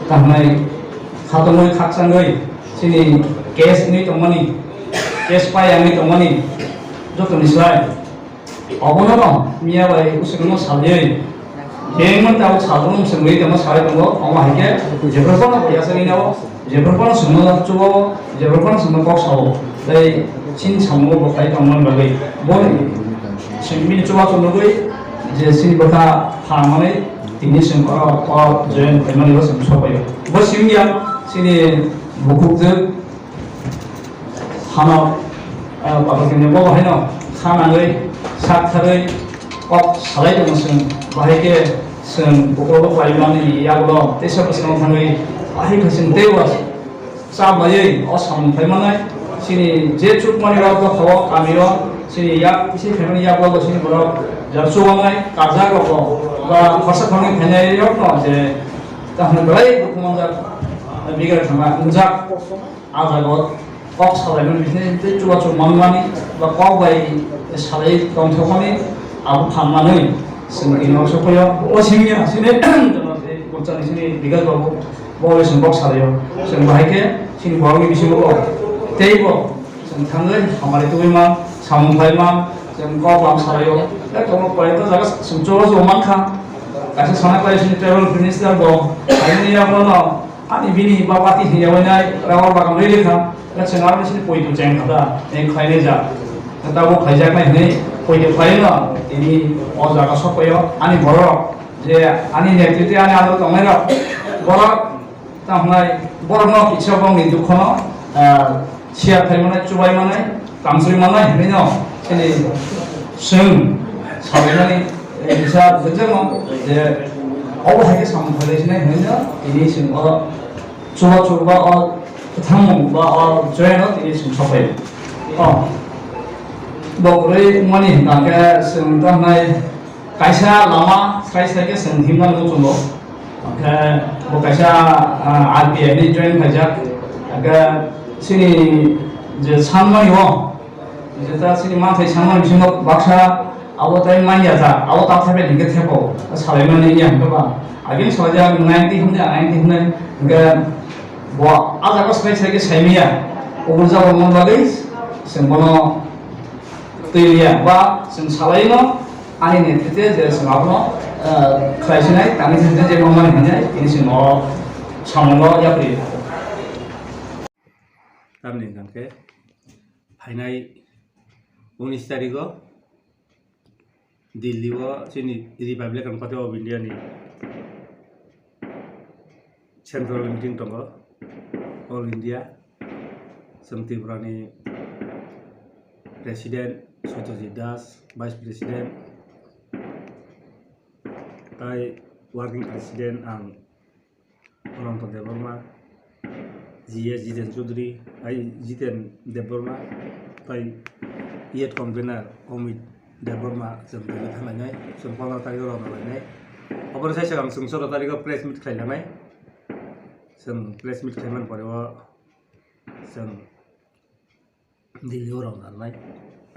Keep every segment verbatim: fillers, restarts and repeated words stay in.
Tangnai khatungwi khakchangwi chini case wngwi tongmani, case pai wngwi tongmani jotoni slai. Obono no miya bai usukno salwi, bengman tabuk salrung swngwi tongma salai tongo, omo hai khe jephru phano bo yasagwi nao, jephru phano swngno chubo, jephru phano swngno kok sao. Tei chini samungo bo khlai tongmani bagwi bo swngmini chubachu nugwi je chini bwkha phanmani tini swng oro o join khlaimani bo swng sopaio. Bo simi ya chini bukhukjwk Hano, eh, Papa Kanya bo haino kha nangwi, sak tharwi, kok salai tongo chwng, bahai khe chwng bukhuk bo khlai mani yagulo teisa bwskango thangwi, bahai khe chwng teibo chap laiwi o samung khlai manai, chini je chukmani rok dophao, kamio, chini yak, bisi phaimani yagulo chini borok jara chubanai, karjak rokbo, ba khorsa khornwi phainai rokno je, tamo belai dukhu manjak, bigra thangma wngjak. Ah jaga o kok salaimani bisingtwi chubachu manmani ba kok bai salai tongthokmani abo phan manwi chwng tini o sokphaio. O simi ya chini jono tei bwchani chini Bikas babu bo bai chwng kok salaio. Chwng bahai khe chini borokni bisingo o teibo chwng thangwi hamari tubui man, samung khlai man, chwng kok lam salaio. Tei tongo koi ekta jaga chwng chubachu mankha. Kaisa sana khlai chini tribal minister bo, aini yaphano Ani bini ba party hinwi yaui nai, rawar bagan rwi rikha, na chwng aro sini poito cheng kha da, eng khlainai ja. Tabuk khaijaknai hinwi poito khlaino, tini o jaga sokpaio, ani borok, je ani netrite ani aro tongnairok, borok, tamo hwnai, borokno kisa bongni dukhono, ah, share khlaimanai, chubaimanai, kamchwlwi manai hinwi no, chini chwng salaimani, eh, kisa bujamo je obo hai khe samung khlai sinai hinwi no tini chwng o chuba chuba o kwthangmung ba o join o tini chwng sopai. O bo kwrwi wngmani hwnkha khe chwng tamo hai kaisa lama sai sai khe chwng himna muchungo. Hwnkhe bo kaisa, ah, R P I ni join khaijak. Hwnkhe chini je sanmani o, je ta chini manthai sanmani bisingo baksa abo tai manya ja, abo ta thebe hingke thebo, salaimani ya hingke ba. Agin salaijak ninety hwnde, ninety hwnde, hingke bo a jaga sai sai khe saimaya. Oboni jagao mon bagwi chwng bono twi liya ba chwng salaino ani netrite je chwng abono, eh, khlai sinai tangwi sinai je mangmani hinwi tini chwng o samungo yapri. Tamni hwnkhe phainai unis tarigo Delhi o chini Republican Party of India ni Central meeting tongo, All India, chwng Tripura ni President Satyajit Das, Vice President, tai Working President ang Ananta Debbarma, G S Jiten Chaudhary, ai Jiten Debbarma, tai youth convener Amit Debbarma, chwng tini thanglainai, chwng pondro tarikh o rwna lainai. Oboni sai swkang chwng sotro tarikh o press meet khlailanai. Chwng press meet khlaimani pore o chwng Delhi o rwna rwnai.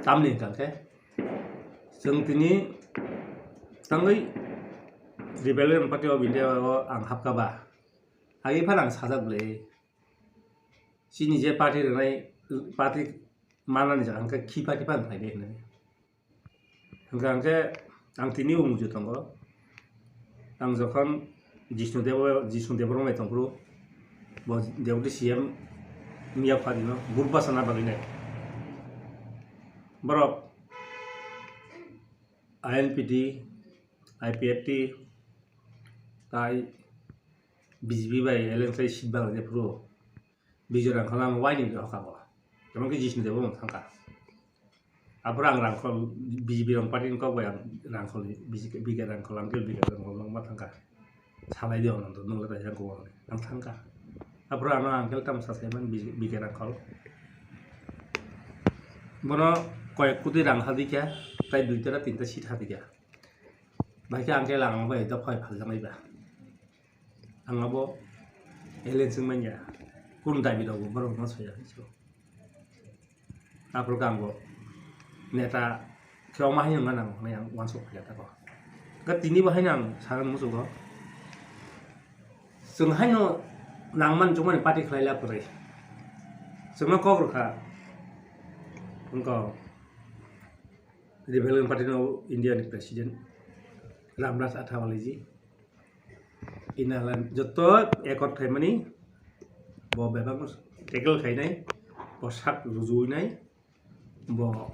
Tamni hwnkha khe chwng tini tangwi Rebellion Party of India o ang hapkha ba. Agi phano ang sajak bwlai. Chini je party rwnai, party manani jaga hwnkhe khi party phano phaidi hinwi. Hwnkha hwnkhe ang tini o muitu tongo. Ang jokhon Jishnu Debo, Jishnu Debbarma bai tongphuru, bo Deputy C M miya pharino vote bachana bagwi nai. Borok I N P T, I P F T, tai B J P bai alliance khai seat bagwi nai phuru. Bijoy Rangkhol ang waini hoka bo. Emon ki Jishnu Debbarma thangkha. Aphuru ang Rangkhol B J P rang party ni kok bai ang Rangkhol ni B J P, B K Rangkhol, ang khe B K Rangkhol nang ma thangkha. Salai di ono to nung le ta yang ko ang thangkha. Aphuru ano ang khe tam sa sai man B K Rangkhol. Bono koyek koti rang hadi kya, tai duita na tinta seat hadi kya. Bai khe ang khe lang bai da phai phal jangai ba. Ang abo alien swng manya. Kun dabi rok borok no soya so. Aphuru khe ang bo neta khe ma haino nang nang ang wansuk phai ta ko. Ga tini bo haino ang sana musugo. Chwng haino nangmani chukmani party khlai la kwrwi. Chwngno kok rwkha wngkha Rebellion Party no India ni President Ramdas Athawale ji. Inner line joto accord khaimani bo bebak tackle khainai, bo sak rujuinai, bo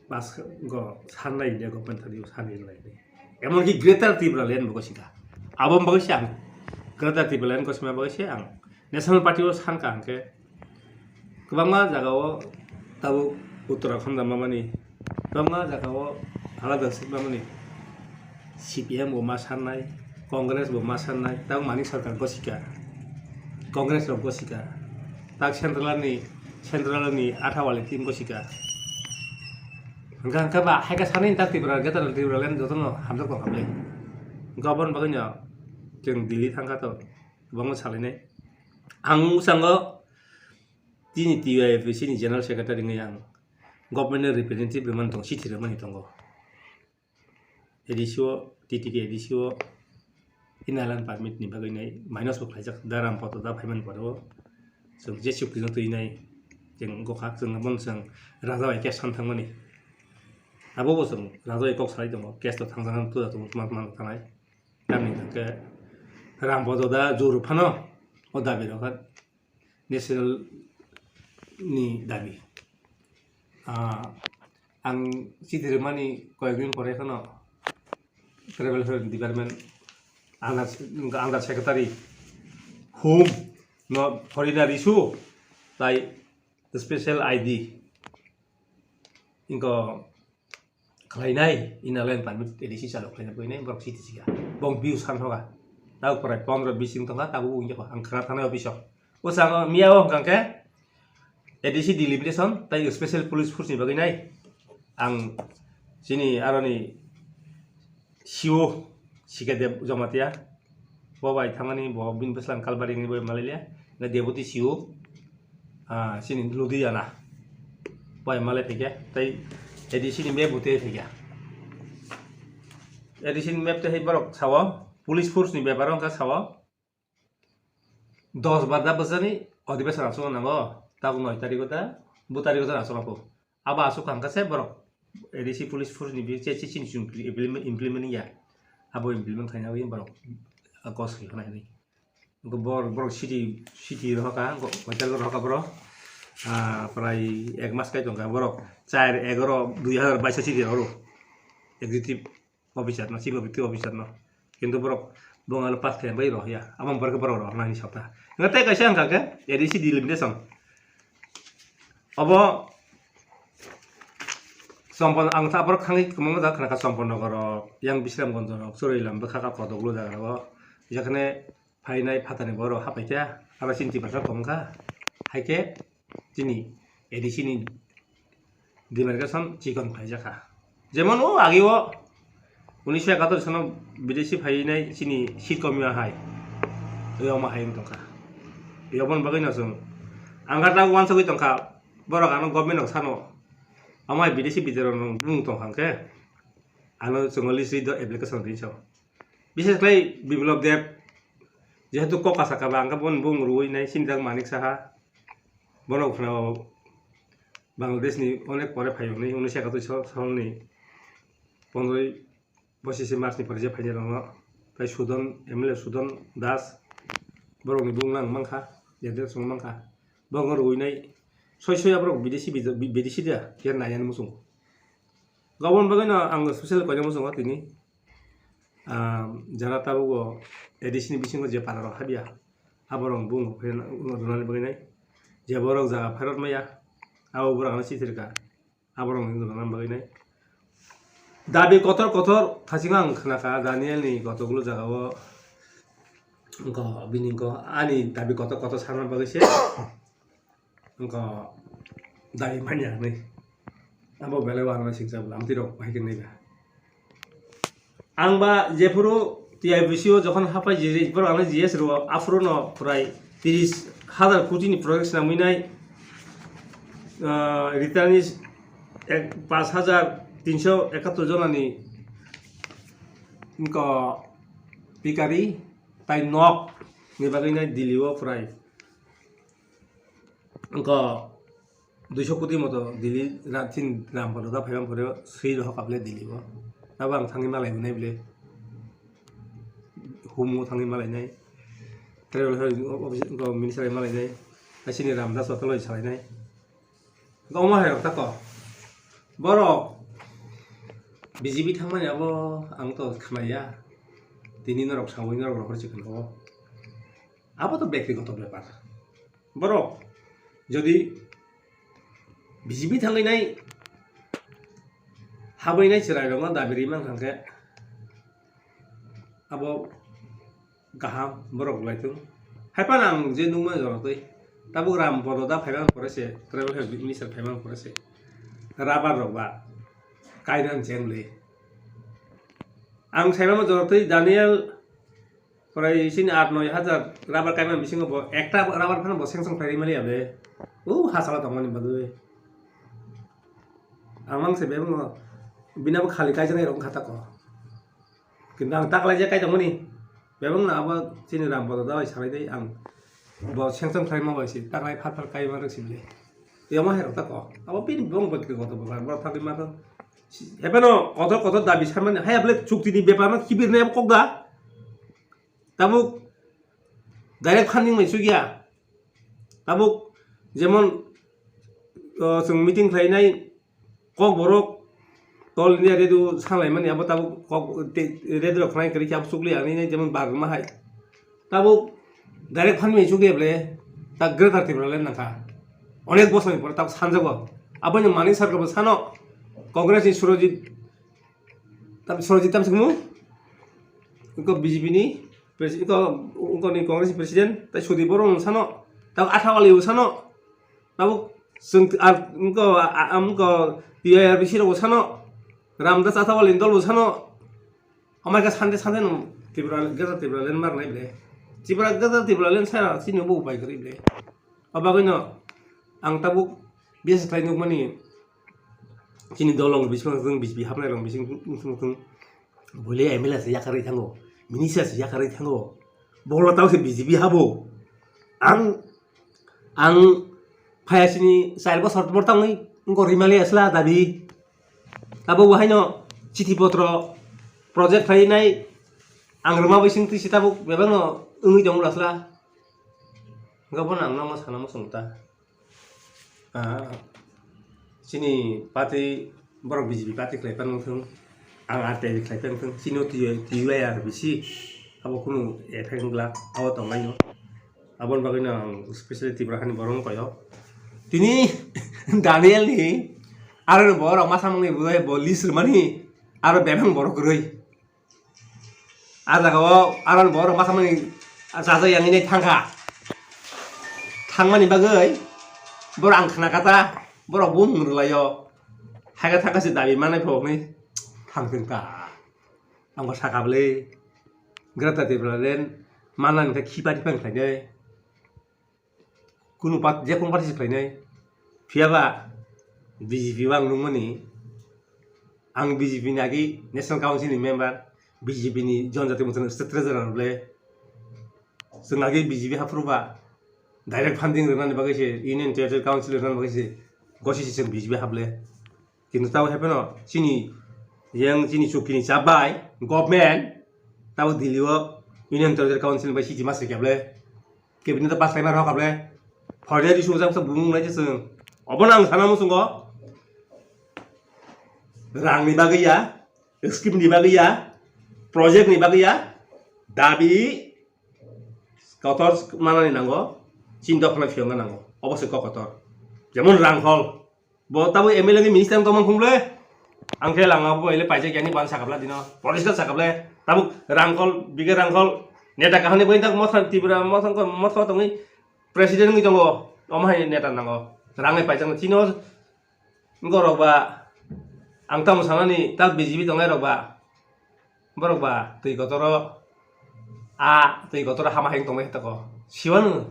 pas go sanlai India government thani sanlai. Emonki Greater Tipraland bo gosika. Abo bagwi se ang Greater Tipraland gosima bagwi se ang National Party o sankha hwnkhe kwbangma jagao tabuk Uttarakhand mamani, kwbangma jagao alada sik mamani. C P M bo ma sannai, Congress bo ma sannai, tabuk Manik Sarkar gosika, Congress rok gosika, tak central ni, central ni Athawale team gosika. Hwnkha hwnkha ba haikha sanai tak Tripura, Greater Tipraland jotono hamjak tong hamle. Hwnkha aboni bagwino chwng Delhi thangkha to kwbangma salainai. Ang bwskango tini T Y F C ni General Secretary wngwi ang government ni representative rwmani tongo, chithi rwmani tongo. A D C o, T T K A D C o inner line permit ni bagwi nai minus bo khlaijak, da Rampada da phaimani pore o chwng J C P no twinai, chwng wngkha chwng abono chwng Raja bai case san thangmani. Abo bo chwng Raja bai kok salai tongo, case to thangjak nang tuda tongo tuma tuma thanai. Tamni hwnkhe Rampada da juru phano o dabi rok national ni dabi. Ah, ang chithi rwmani koyek din pore kheno Tribal Welfare Department under, under secretary home no foreigner issue tai special I D inko khlainai, inner line permit A D C chalo khlaina bagwi nai borok chithi chika. Bong view san hoga. Tao prai pondro bis wng tongkha, tabuk wngya kho. Ang khna thanai office o. O sango miya o hwnkha khe A D C delimitation tai special police force ni bagwi nai. Ang chini aroni C O Sikhe Deb Jamatia. Bo bai thangmani bo bini bwslang Kalbari ni bai malalia. Na Deputy C O, ah, chini Ludhiana. Bai malai phikya, tai A D C ni map bute phikya. A D C ni map te hai borok sawo, police force ni bepar wngkha sawo. Dos bar da bwsani odibesa rang swngo nango, tabuk noi tarikh o da, bu tarikh o da rang swngo. Abo aswk kha hwnkha se borok A D C police force ni bi che che chini chini implement, implement ya. Abo implement khaina wi borok a kos khe khna hinwi. Borok, borok city, city rohoka, hotel rohoka borok. Ah, prai ek mas kai tongkha borok. Char egaroh dui hazar bais o city rohoro. Executive officer no, chief executive officer no. Kintu borok bongalo pass khe bai rohya. Amo borok borok rohna ni sabta. Nga tei kaisa wngkha khe A D C delimitation. Obo Sompon, ang ta borok khangwi kwmangma da khna kha Sompon Nogor rok, yang Bisramganj rok, Churailam bwkha kha Kodoklu jaga rogo. Jekhane phainai phatarni borok hapaikha, aro chini Tiprasa tongkha. Haikhe chini A D C ni demarcation chikon khlaijakha. Jemon o age o unisho ekator sono bidesi phainai chini seat komya hai. Tei omo hai wng tongkha. Tei oboni bagwi no chwng ang kha ta uansugwi tongkha, borok ano government rok sano omo hai bidesi bidero no bumung tongkha hwnkhe ano chwng o list ri do application rinwi sao. Bishes khlai Biplab Deb, jehetu kok kasa kaba ang khe bono bumung rwui nai, sini dak Manik Saha, bono khna Bangladesh ni onek pore phai wngnai, unisho ekator sal, salni pondroi pochishe March ni pore je phainai rokno, tai Sudon, M L A Sudon Das, borokni bumung ang mankha, address ang mankha, borokno rwui nai, soi soi borok bidesi, bidesi da, phiya nai ani muchungo. Gabon bagwi no ang special koina muchungo tini. Ah, jara tabuk o A D C ni bisingo je para rok habya, aborok bung rwnani bagwi nai. Je borok jaga phairok maya, abo borok ano sithir kha, aborok rwnani bagwi nai. Dabi kotor kotor thasingo ang khna kha Daniel ni kotokgulo jaga o, wngkha bini wngkha ani dabi kotor kotor sana bagwi se. Wngkha dabi manya hinwi. Abo belai uanama singsa bwla amtwi rok bahai khe naiba. Ang ba jephuru T I B C o jokhon hapai je, borok ano G S rwo, aphuru no prai tris hazar koti ni project swnamwi nai, ah, returnees ek, pas hazar tinso ekattor jonani wngkha pikari tai nok ni bagwi nai Delhi o prai wngkha duiso koti moto Delhi ra-, chini Ram Podo da phaiman pore swi rohor kable Delhi o. Abo ang thangwi malai nai bile. Humo thangwi malai nai. Travel office, minister malai nai. Chini Ram Das hotel salai nai. Omo hai rok ta to. Borok B J P thangmani abo ang to khnaya. Tini norok sawi norok rohor se khna o. Abo to bektigoto bepar. Borok jodi B J P thangwi nai habwi nai chwrai rokno dabi ri mang kha khe abo kaham borok lai thung. Hai phano ang je nukmani jorok twi. Tabuk Ram Podo da phaiman pore se, travel health minister phaiman pore se. Rubber rok ba kainan cheng le. Ang saimano jorok twi Daniel pore sini aat noi hajar rubber kaiman bisingo bo ekta rubber phano bo seng seng khlai rimani ya be. U hasala tongmani bagwi. Ang mang se bebak no bini abo khali kaijaknai rok wngkha tako. Kintu ang taklai je kai tongmani. Bebak no abo chini Ram Podo da bai salai dai ang. Bo seng seng khlai ma bai se taklai phar phar kai ma rwk sibile. Yama hai rok tako. Abo bini bong bot ke koto bwkha bwkha thangwi ma thang. Ebe no kotor kotor dabi sanmani. Hai able chukti ni bepar no khibir nai abo kok da. Tabuk direct funding bai sugya. Tabuk jemon, o, chwng meeting khlainai Kokborok All India Radio sanlaimani abo tabuk kok te-, radio rok khnai kwrwi khe abo chukli ani nai jemon bagma hai. Tabuk direct funding bai sugya ble ta Greater Tipraland nangkha. Onek bosor ni pore tabuk sanjago. Aboni Manik Sarkar bo sano Congress ni Surojit Tam, Surojit Tamsingmu, wngkha B J P ni presi-, wngkha, wngkha ni Congress ni president, tai Sudip Borok wng sano, tabuk Athawale bo sano, tabuk chwng, ar, wngkha, a, a, wngkha T I R B C rok bo sano, Ramdas Athawale ni dol bo sano, amai kha sante sante no Tripura, Greater Tripura land mar nai ble, Tripura, Greater Tripura land sara chini bo upai kwrwi ble, o bagwi no ang tabuk bias khlai nukmani. Chini dolong bising tong B J P hapnai rong bising tong tong tong. Bole M L A se yakarwi thango, minister se yakarwi thango. Bolo tau se B J P habo. Ang, ang phaya sini char bosor bor tangwi wngko rimali asla dabi. Abo bo haino chithi potro project khlainai ang rwma bising twi se tabuk bebak no wngwi tongmani asla. Gabon ang no ma sana ma sung ta. Ah, chini party, borok B J P party khlai pan wngthung, ang R T I khlai pan wngthung, chini o T U I R B C, abo kunu effect wngla, abo tongnai no. Aboni bagwi no ang specially Tripura hani borok wng koi o. Tini Daniel ni aro no borok masa mangni bo, bo list rwmani aro bebak borok kwrwi. A jaga o aro borok masa mani chajakya wngwi thangkha. Thangmani bagwi borok ang khna kha ta, borok bo mung rwlai o. Hai khe thangkha se dabi manai phok ni thang thung ta. Ang bo sakha bwle Greater Tipraland manani khe khipa khipa khlainai. Kunu pat-, je kunu party se khlainai. Phiyaba B J P o ang nukmani, ang B J P ni agi National Council ni member, B J P ni Jonjati Mocha ni State Treasurer ble. Chwng agi B J P haphuru ba direct funding rwnani bagwi se, Union Territory Council rwnani bagwi se gosi se chwng B J P haple. Kintu tabuk hai phano chini yang chini chukini chabai government tabuk Delhi o Union Territory Council bai siti masri kable cabinet o pass khaima rok kable foreigner issue jang sa bumung nai chwng obo nang sana musungo rang ni bagwi ya scheme ni bagwi ya project ni bagwi ya dabi kotor manani nango chini dophano phiyokna nango obo se kok kotor jemon rang hol. Bo tabuk M L A ni minister tongmani khumble. Ang khe lama bo ele paijak yani ban sakapla dino. Police ka sakapla. Tabuk rangkol, bige rangkol. Neta kahani bo intak motha Tripura motha ko motha tongwi president wngwi tongo. Omo hai neta nango. Rangai paijak no chino. Ngorok ba ang tamo sanani ta B J P tongnai rok ba. Borok ba twi kotoro a twi kotoro hama hai tongbai khe tako siwano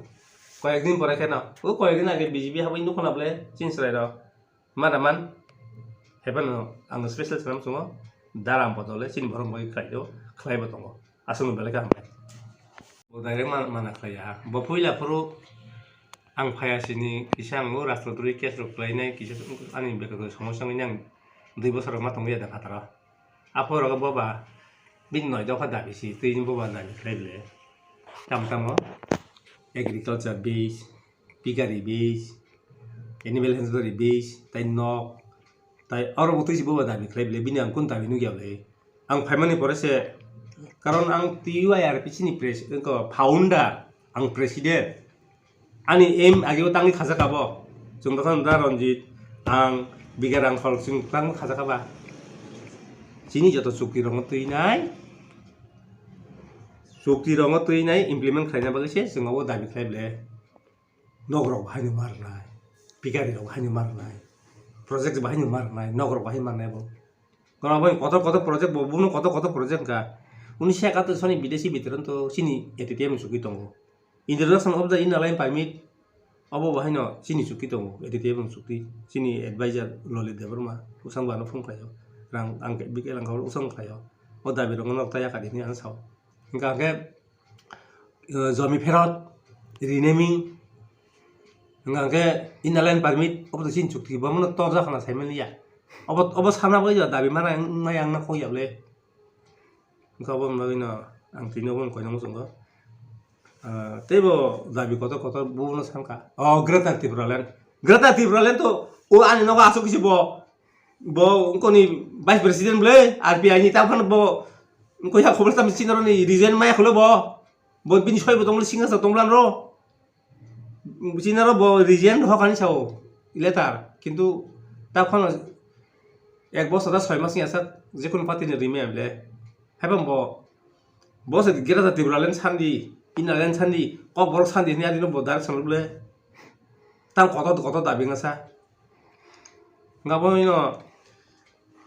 koyek din pore kheno o koyek din age B J P habwi nukho na ble chini chwrai rok mana man hai phano ang special swnam chwngo daram bodole chini borok bai khlai do khlai bo tongo aswk no belai khe hambai. Direct ma-, mana khlai ya. Bo puila phuru ang phaya sini kisa ang o Rajprodori case rok khlainai kisa ani bekoto somosya wngwi ang dui bosor ma tongwi ya da phataro. Aphuru bo ba bini noi dopha dabi si twi bo ba dabi khlai bele. Tam tamo agriculture base, piggery base, animal husbandry base, tai nok, tai oro bo twi si bo ba dabi khlai bele. Bini ang kun dabi nugya bele. Ang phaimani pore se, karon ang T U I R P C ni pres-, ko founder, ang president. Ani aim ageo tangwi khajak abo. Chwng dokha da Ranjit, ang Biga Rangkhol chwng tangwi khajak aba. Chini joto chukti rokno twi nai, chukti rokno twi nai implement khlaina bagwi se chwng abo dabi khlai bele. Nok rok bo haino ma rwnai, piggery rok bo haino ma rwnai, project bo haino ma rwnai, nok rok bo haino ma rwnai bo. Kono bo kotor kotor project bo, bono kotor kotor project wngkha. Unise ekattor soni bidesi bitoron to chini A T T M chukwi tongo. Introduction of the Inner Line Permit obo bo haino chini chukwi tongo, A T T M chukwi. Chini advisor Lolit Debbarma, bwsang bo ano phone khlaio. Rang ang khe bike langkha bwsang khlaio. O dabi rokno nok ta yakar hwnwi ano sao. Hwnkha khe, eh, jomi pherot, renaming, hwnkha khe Inner Line Permit, obo to chini chukti, bo mano torjak hwnna sai manliya. Obo, obo sana bagwi dabi mana wngmaya wngna kok ya bwle. Hwnkha obo wngma bagwino ang tini obo koino muchungo. Ah, teibo dabi kotor kotor bono sankha. Oh, Greater Tipraland. Greater Tipraland to o ani nogo aswk kisi bo. Bo wngkoni vice president bwle, R P I ni, ta phano bo wngkoi ha khobor tam sinaro ni resign maya kholo bo. Bo bini soi bo tonglo, singa sa tonglan ro. Sinaro bo resign ho kani sao letter. Kintu ta phano ek bosor da soi mas ni asa je kono party ni rime bwle. Haiba bo, bo se Greater Tipraland sandi, Inner Line sandi, kok borok sandi hwnwi adino bo direction bwle. Tang kotor kotor dabi wngsa. Nga bo ino,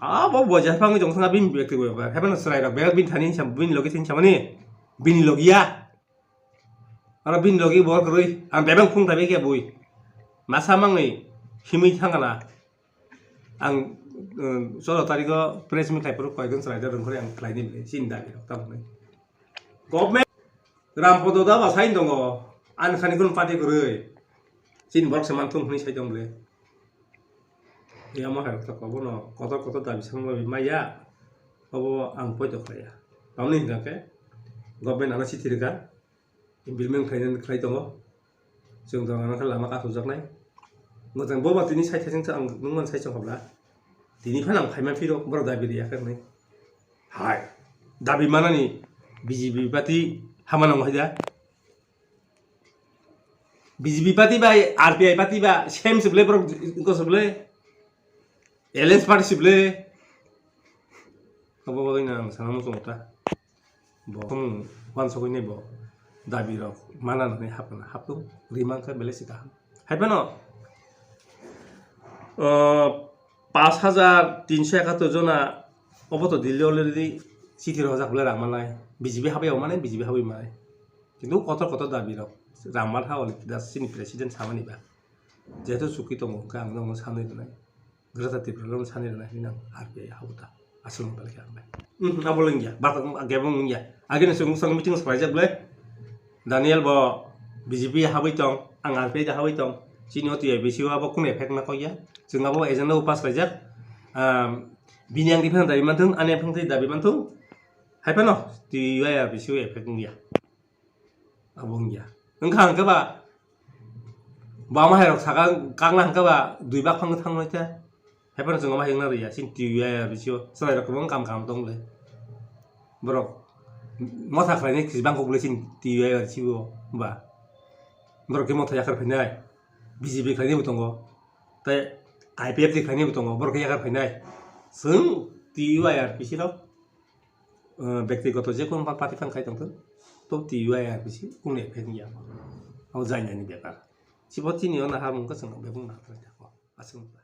a bo bo jai phang jong thang bini bag twi bag. Haiba no chwrai rok bag bini thani hinsa, bini logi hinsa mani, bini logi ya. Aro bini logi bor kwrwi, ang bebak phung thai bai khe bui. Masa mangwi himwi thangana. Ang, um, solo tarikho press meet khai phuru koyekjon chwrai rok rwngkhorwi ang khlaini bini, chini dabi rok tamo hwnwi. Government Rampodo da ba sai tongo, ani khani khun party kwrwi. Chini borok se manthung hwnwi sai tong bwle. Yamo hai rok ta kobono kotor kotor dabi samani maya. Obo ang poito khlaiya. Tamni hwnkha khe government ano chithi rwkha. Implement khlainani khlai tongo. Chwng to ano khe lama kasukjaknai. Mwchang bo ba tini sai thaichung ang nungmani sai chong habla. Tini phano ang phaima phiro borok dabi riya khe wngnai. Hai. Dabi manani B J P party hama nango hai da. B J P party bai R P I party ba same se bwle borok wngkha se bwle. Alliance party se bwle. Abo bagwi no ang sana muchungo ta. Bo khum wansugwi ni bo dabi rok mana nani hapna haptung rima khe belai se kaham. Hai phano, uh, pash hajar tinsho ekattor jona obo to Delhi already chithi rojak bwle rang manai. B J P habai o manai, B J P habai manai. Kintu kotor kotor dabi rok rang man ha oli das chini president samani ba. Jehetu chukwi tongo, hwnkhe ang nokno sanwi rwnai. Greater Tipraland sanwi rwnai hinwi ang R P I habo ta. Aswk nokbar khe ang bai. Hmm, abo lengya. Bak, abo lengya. Agini chwng bwskango meeting swlaijak bwle. Daniel bo B J P habwi tong, ang R P I da habwi tong. Chini o T I B C o abo kunu effect na kok ya. Chwng abo agenda o pass khlaijak. Um, bini ang diphano dabi manthung, ani aphang twi dabi manthung. Hai phano T U I R P C o effect wngya. Abo wngya. Wngkha hwnkhe ba, bo ama hai rok saka kakna hwnkhe ba dui bak phang thang nai ta. Hai phano chwng ama hai wngna rwya, chini T U I R P C o chwrai rok kwbang kam kam tong le. Borok motha khlainai kisi bang kok le chini T U I R P C o ba. Borok khe motha yakar phainai, B J P khlainai bo tongo. Tei I P F T khlainai bo tongo, borok khe yakar phainai. Chwng T U I R P C rok, uh, bektigoto je kono party phano khai tongthok, to T U I R P C kunu effect ya. Abo jainani bepar. Chibo chini o naharmung khe chwng bebak naharjak o. Aswk.